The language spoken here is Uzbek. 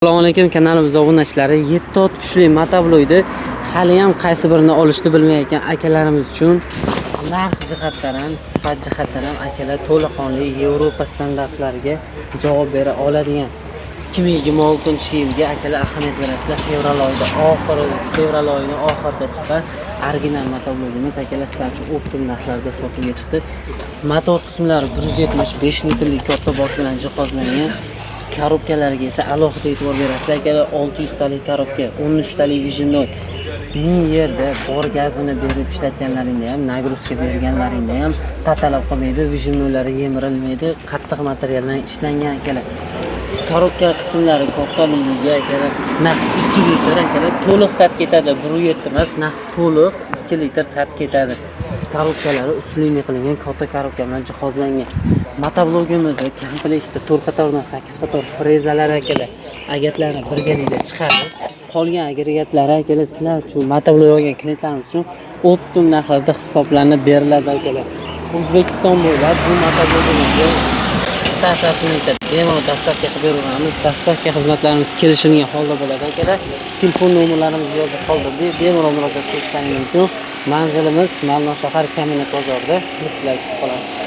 Assalomu alaykum, kanalimiz obunachilari. 7 ot kuchli motabloydi. Hali ham qaysi birini olishni bilmayotgan akalarimiz uchun narx jihatdan ham, sifat jihatdan ham, akalar, to'laqonli Yevropa standartlariga javob bera oladigan 2026-yilga, akalar, ahamiyat berasizlar, fevral oyida oxiri, fevral oyini oxirida chiqqan original motabloyimiz, akalar, sizlar uchun оптом narxlarda sotuvga chiqdi. Motor qismlari 175 litrlik katta bok bilan jihozlangan. Korobkalariga esa alohida e'tibor berasizlar, akalar. 600 talik korobka, 13 talik выжимной. Ming yerda bor gazini berib ishlatganlaringda ham, нагрузка berganlaringda ham tatalab qolmaydi, выжимной lari yemirilmaydi, qattiq materialdan ishlangan, akalar. Korobka qismlari kattaligiga, akalar, naq 2 litr, akalar, to'liq tat ketadi. 1,7 emas, naq to'liq 2 litr tat ketadi. Korobkalari усиление qilingan, katta korobka bilan jihozlangan. Motoblogimiz komplekti 4 qatordan 8 qator frezalar, akalar, agatlarni birgalikda chiqadi. Qolgan agregatlari, akalar, sizlar uchun, motoblok olgan klientlarimiz uchun оптом narxlarda hisoblanib beriladi, akalar. O'zbekiston bo'ylab bu motoblogimizni tasarrufida bemalol доставка qilib beraveramiz. Доставка xizmatlarimiz kelishilgan holda bo'ladi, akalar. Telefon nomerlarimizni yozib qoldirdik, bemalol murojaat qilishlaringiz mumkin. Manzilimiz Malmö shahar, Kamina bozorida. Biz sizlarga kutib qolamiz.